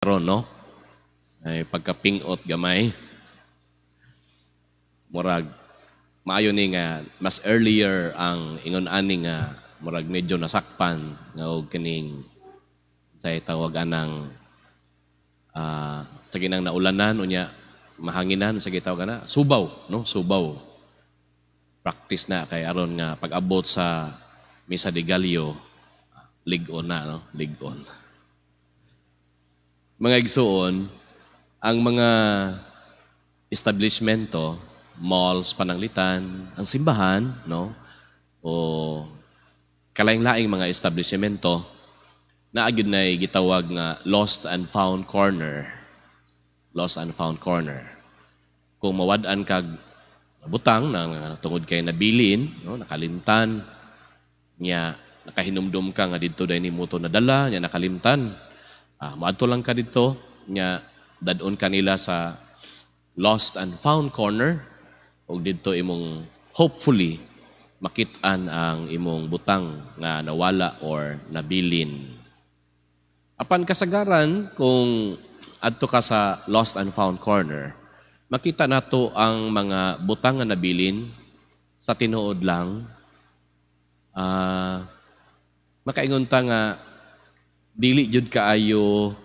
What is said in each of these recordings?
Karon, no, ay pagkapingot gamay, murag maayo ni nga mas earlier ang ingon ani nga murag medyo nasakpan nga og kining say tawag anang sa ginang naulanan, unya mahanginan, sa gitawag ana subaw, no? Subaw, practice na kay aron nga pag-abot sa Misa de Gallo, lig-on na, no? Lig-on. Mga igsuon, ang mga establishmento, malls, pananglitan, ang simbahan, no? O kalaing-laing mga establishmento, naa gyud na gitawag nga lost and found corner. Lost and found corner. Kung mawad-an kag butang na tungod kay nabilin, no, nakalimtan, nya nakahinumdum ka nga didto day nimo to nadala, nya nakalimtan, moadto lang ka didto, nya dad-on kanila sa lost and found corner ug didto imong hopefully makit-an ang imong butang nga nawala or nabilin. Apan kasagaran, kung adto ka sa lost and found corner, makita nato ang mga butang nga nabilin. Sa tinuod lang, makaingon ta nga dili jud kaayo,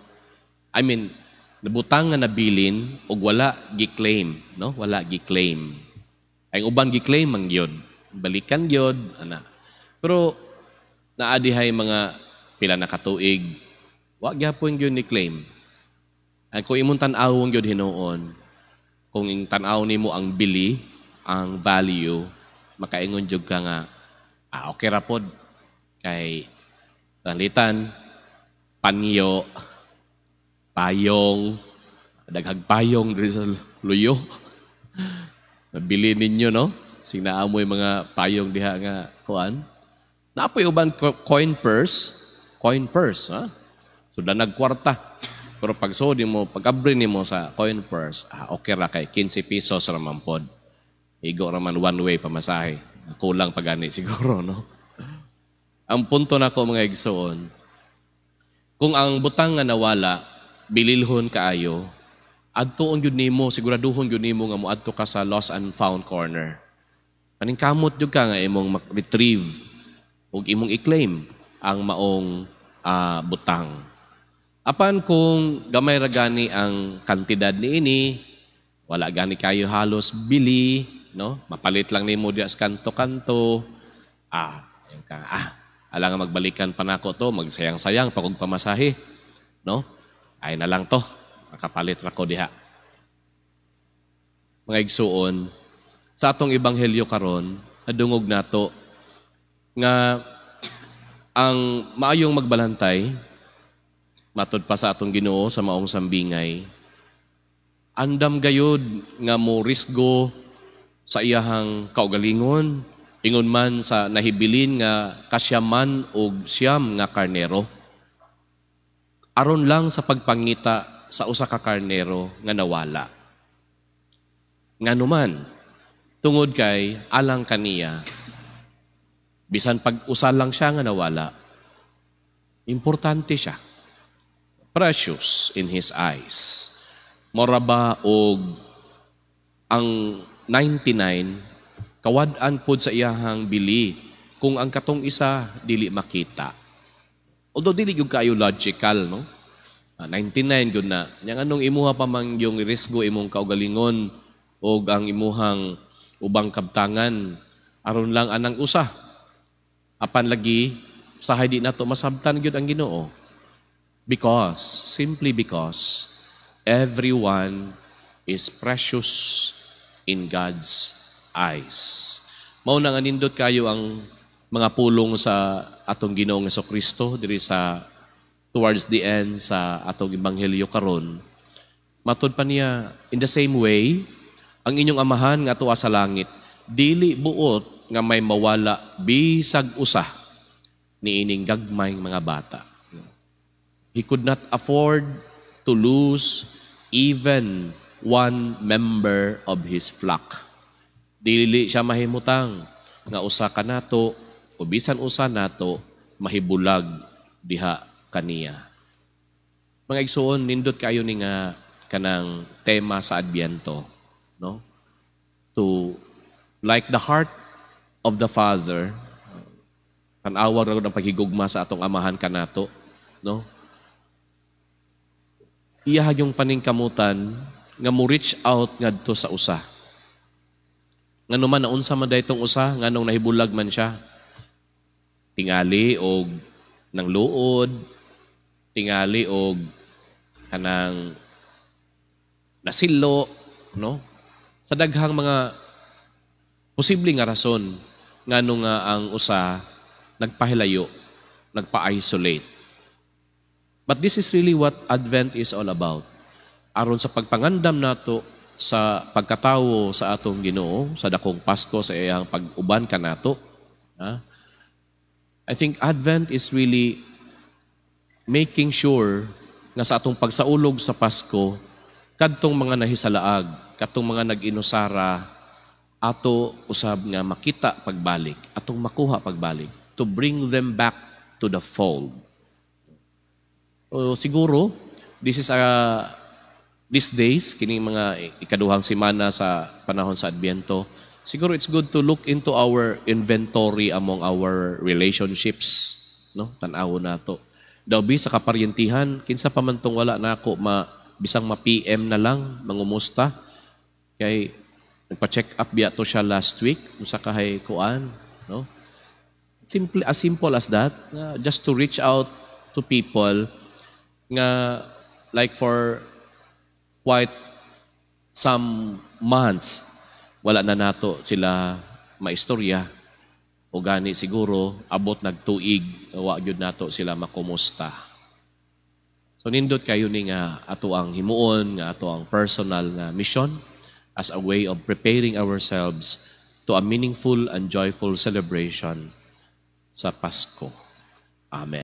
I mean, nabutang nga nabilin ug wala gi-claim, no? Wala gi-claim. Ang uban gi-claim man gyud, balikan gyud ana. Pero naa dihay mga pila na katuig, wa gyapon gyud ni claim. Ay, kung imong tan-awon gyud hinuon, kung ing tan-aw nimo ang bili, ang value, makaingon jud ka nga okay ra pod kay pananglitan panyo, payong, daghag payong diri sa Luyo. Nabili ninyo, no? Sing naamoy mga payong diha nga kuan. Naa poy uban coin purse, coin purse, ha? So nagkwarta. Pero pag sudi mo, pag abri nimo sa coin purse, okay ra kay 15 pesos ra man pod. Igo ra man one way pamasahe. Kulang pa gani siguro, no? Ang punto nako, mga igsoon, kung ang butang nga nawala, bililhon kaayo, adtuon gyud nimo, siguraduhon gyud nimo nga moadto ka sa lost and found corner. Paningkamot gyud ka nga imong retrieve ug imong i-claim ang maong butang. Apan kung gamay ra gani ang kantidad niini, wala gani kayo halos bili, no? Mapalit lang nimo diya sa kanto-kanto. Ayun ka, ala nga magbalikan pa nako to, magsayang-sayang pa kog pamasahe, no? Ay na lang to, makapalit ra ko diha. Mga igsuon, sa atong ebanghelyo karon, nadungog nato nga ang maayong magbalantay, matod pa sa atong Ginoo sa maong sambingay, andam gayud nga mo risgo sa iyahang kaugalingon, ingon man sa nahibilin nga kasyaman og 9 nga karnero, aron lang sa pagpangita sa usa ka karnero nga nawala. Nganuman, tungod kay alang kaniya, bisan pag usa lang siya nga nawala, importante siya. Precious in his eyes. Mora ba og ang 99 kawad-an pod sa iyahang bili kung ang katong isa dili makita? Although dili gyud kaayo logical, no? 99 gyud na. Nya nganong imuha pa man yung risgo imong kaugalingon og ang imuhang ubang kabtangan aron lang anang usa? Apan lagi sahay di nato masabtan gyud ang Ginoo. Because, simply because, everyone is precious in God's eyes. Mao na nga nindot kayo ang mga pulong sa atong Ginoong Kristo diri sa towards the end sa atong ebanghelyo karon. Matod pa niya, "In the same way, ang inyong Amahan nga tuwa sa langit, dili buot nga may mawala bisag usa niining gagmayng mga bata." He could not afford to lose even one member of his flock. Dili siya mahimutang nga usa ka nato o bisan usa nato mahibulag diha kaniya. Mga igsuon, nindot kayo ni nga kanang tema sa Adbyento, no? To like the heart of the Father, tan-awa ra ang paghigugma sa atong Amahan kanato, no? Iya yung paningkamutan nga mo reach out ngadto sa usa. Ngano man, naunsa man daytong usa, nganong nahibulag man siya. Tingali og nang luod, tingali og kanang nasilo, no? Sa daghang mga posible nga rason ngano nga ang usa nagpahilayo, nagpa-isolate. But this is really what Advent is all about. Aron sa pagpangandam nato sa pagkatawo sa atong Ginoo, sa dakong Pasko, sa iyang pag-uban kanato. Ha? I think Advent is really making sure nga sa atong pagsaulog sa Pasko, kadtong mga nahisalaag, kadtong mga nag-inusara, ato usab nga makita pagbalik, atong makuha pagbalik, to bring them back to the fold. O siguro, this is a these days, kining mga ikaduhang semana sa panahon sa Adbyento, siguro it's good to look into our inventory among our relationships, no? Tan-awon nato. Daw bi sa kaparyentihan, kinsa pa man tong wala nako ma bisang ma-PM na lang, mangumusta. Kay nagpa-check up biya to siya last week, usa kahay kuan, no? Simple, as simple as that, just to reach out to people nga like for quite some months wala na nato sila maistorya o gani siguro abot nagtuig wa gyud nato sila makumusta. So nindot kayo ni nga ato ang himuon nga ato ang personal nga mission as a way of preparing ourselves to a meaningful and joyful celebration sa Pasko. Amen.